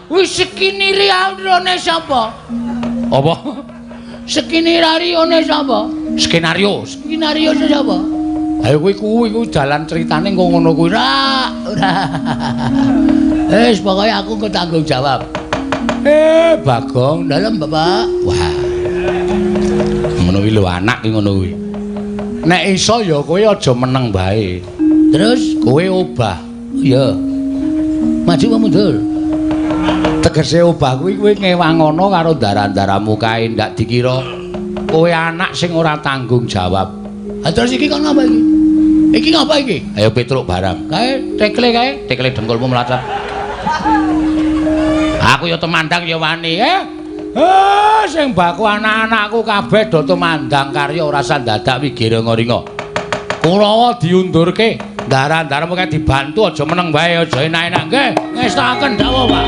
Wis skinarione sapa? Apa? Skinarione sapa? Skenario. Skenario sapa? Ayo kuwi kuwi kuwi jalan ceritane engko ngono kuwi. Ora, ora. Wis pokoke aku engko tanggung jawab. Bagong Dalem, Bapak. Wah. Ngono kuwi lho anak ki ngono kuwi. Nek iso ya kowe aja meneng bae. Terus Kowe obah. Iya. Maju apa mundur? Tegese obah kuwi kowe ngewangono karo darah-darahmu kae ndak dikira kowe anak sing ora tanggung jawab. Ha terus iki kon ngapa iki? Iki ngapa iki? Ayo Petruk barang. Kae tekle kae. Tekle dengkulmu mlacat. Aku ya temandang ya wani, eh. Sing baku anak-anakku kabeh do tumandang karya ora usah dadak wigiringa-ringa. Kurawa diundurke, ndara-ndara kae dibantu aja meneng wae, aja enak-enak nggih. Ngestokaken dawuh, Pak.